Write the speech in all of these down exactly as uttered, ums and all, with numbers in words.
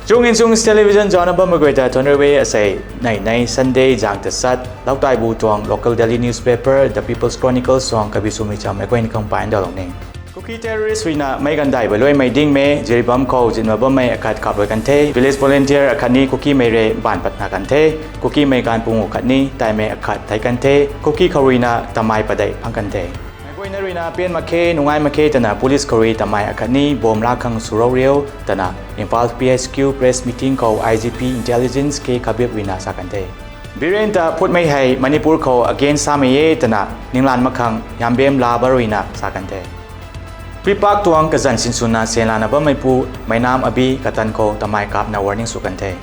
Chung Insung Television zaucna bammei guay ta thuanc rui e. Asei nei nei Sunday zang ta sat Lautaibu tuang local daily newspaper The People's Chronicle suang kabi swmei chammei guayna khang pai ndalou ni. Kuki terrorist ruina meic ganvdaih baluaimei dingmei Jiribam khou zinna bammei akhat kaplou kan the. Village volunteer akhatni Kukimei rui baanv patna kan the. Kukimei ganv pungu khatni taimei akhat thei kan the. Kuki khou ruina tamei padeih phang kan the. Meic guayna ruina pian mak khe, nungai mak khe twna police khou rui tamei akhatni bomb laa khang swrou riu twna Imphal P H Q press meeting khou I G P Intelligence K Khabib ruina sa kan the. Biren ta phutmei hei Manipur khou against samei e twna ninglan mak khang Yambem Laba ruina sa kan the. Pripak tuang kazanc sinswna senlana bammeipu Meinam Abi katan khou tamei kapna warning sw kan the.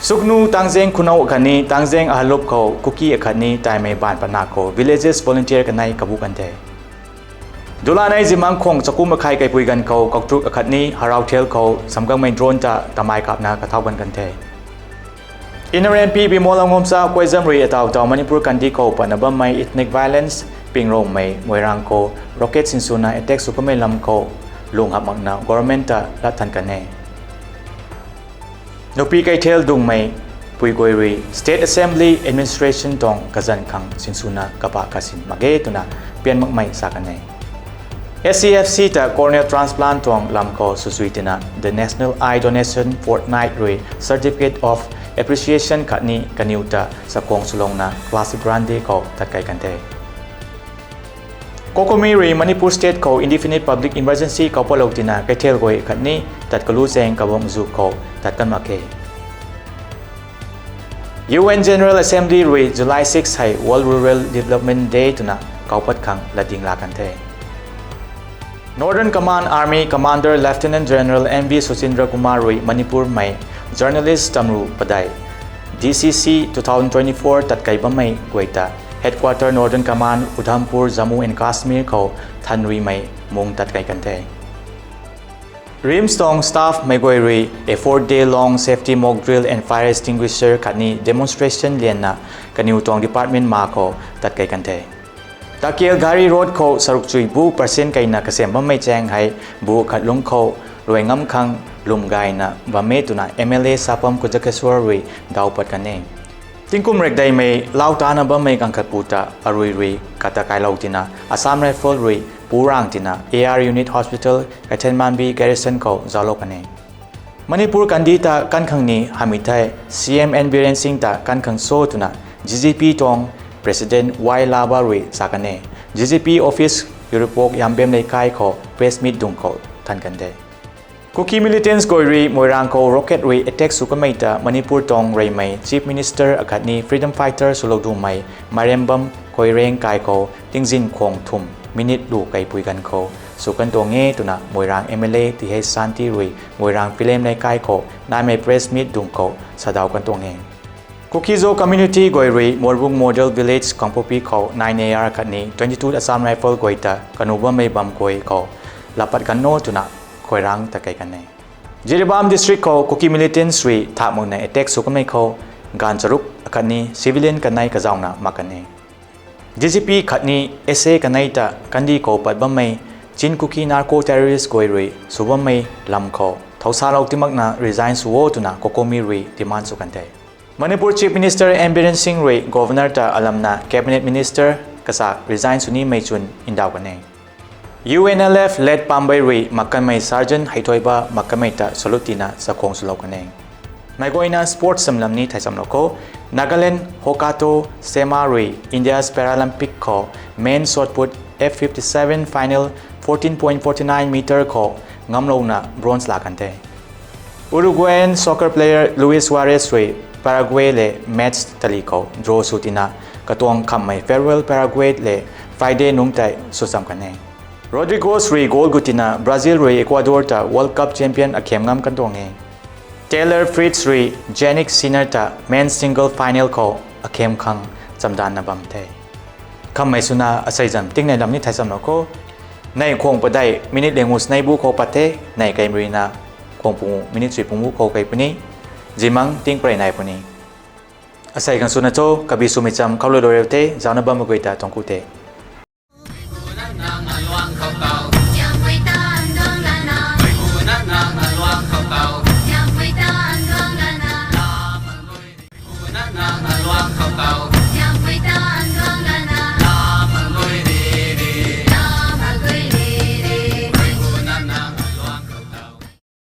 Suknu Tangzeng Khunou akhatni Tangzeng Ahalup khou Kuki akhatni taimei baanv patna khou villages volunteer kanei kabu kan the. Dulanei zimang khwang chakum akhei kaipui ganv khou Koktruk akhatni Haraothel khou samgangmei drone ta tamei kapna kathau gan kan the. Inner M P Bimol Angomcha Koizam rui ataw taw Manipur kandih khou patna bammei ethnic violence pingrongmei Moirang khou rocket sinswna attack sw kamei lam khou lung hap makna government ta lat than kan e. Nupi kaithel dungmei pui guay rui State Assembly Administration tuang kazanc khang sinswna kabah kasin mak ge twna pian makmei sa kan e. S C F C ta corneal transplant tuang lam khou swsui tina The National Eye Donation Fortnight rui Certificate of Appreciation khatni kaniw ta sakhwang swlouna classic grande khou tat kei kan the. Kokomi rui Manipur State khou indefinite public emergency kau patlou tina kaithel guay khatni tat kalu chaeng kabam zu khou tat kan mak khe. U N General Assembly rui July six hei World Rural Development Day twna kau pat khang latding la kan the. Northern Command Army Commander Lieutenant General M V Suchindra Kumar rui Manipur mei journalist tamru padeih D C C two thousand twenty-four tat kei bammei guay ta Headquarter Northern Command Udhampur, Jammu and Kashmir khou thanruimei mung tat kei kan the. RIMS tuang staff mei guay rui a four day long safety mock drill and fire extinguisher khatni demonstration lianna kaniw tuang department ma khou tat kei kan the. Takel Ghari Road khou saruk chui bu percent keina kasem bammei chaeng hei bu khat lungc khou luai ngam khang lwm gayna bam e twna M L A Sapam Kujakheswar rui daw pat kan e. Tingkum rekdeimei lau tana bammei ganv khat pu ta arui rui kata kailou tina Assam Rifle rui purang tina A R Unit Hospital Kaithanmanbi Garrison khou zauclou kan e. Manipur kandih ta kan khang ni hamei thei C M N Biren Singh ta kan khang cho twna G G P tuang President Y Laba rui sa kan e. G G P office Yuripok Yambem Leikai khou press meet dung khou than kan de. Kuki militants guay rui Moirang khou rocket rui attack sw kamei ta Manipur tuang reymei Chief Minister akhatni freedom fighter swlou dumei Mairembam Koireng kai khou tingzin khwang thum minute lu keipui ganv khou sw kan tuang e twna Moirang M L A T H Santi rui Moirang Philem Leikai khou naimei press meet dung khou sadaw kan tuang e. Kuki-Zo community guay rui Morbung Model Village Kangpokpi khou nine A R khatni twenty-two Assam Rifle guay ta kanu bammei bam guay khou lapat kan no twna Koirang ta kei kan e. Jiribam District khou Kuki militants rui thakmukna attack sw kamei khou ganv charuk akhatni civilian kanei kazauna mak kan e. D G P khatni S A kanei ta kandih khou pat bammei Chin Kuki narco terrorist guay rui sw bammei lam khou thousalou timakna resign sw o twna Kokomi rui demand sw kan the. Manipur Chief Minister N Biren Singh rui Governor ta alamna Cabinet Minister kasa resign sw nimei chwn ndauh kan e. U N L F led Pambei rui mak kanmei Sergeant Heithoiba mak kanmei ta salute tina sakhwang swlou kan e. Meic guayna sports samlam ni thei samlou kho. Nagaland Hokato Sema rui India's Paralympic khou men shot put F fifty-seven final fourteen point forty-nine meter khou ngamlouna bronze la kan the. Uruguayan soccer player Luis Suarez rui Paraguay le match tali khou draw sw tina katuang khamhmei farewell Paraguay le Friday nungc tei sw cham kan e. Rodrygoz rui goal gut tina Brazil rui Ecuador ta World Cup champion akhem ngam kan tuang e. Taylor Fritz rui Jannik Sinner ta men's single final khou akhem khang chamdanna bam the. Khamhmei swna asei zam tingnei lam ni thei samlou kho. Nei khwang padeih minute lengu snei bu khou pat the, nei kei ruina khwang pungu minute sui pungu khou kei puni, zimang ting parei nai puni. Asei khang swna cho, kabi swmei cham khou lou lou riu the, zaucna bammei guay ta tuang ku the.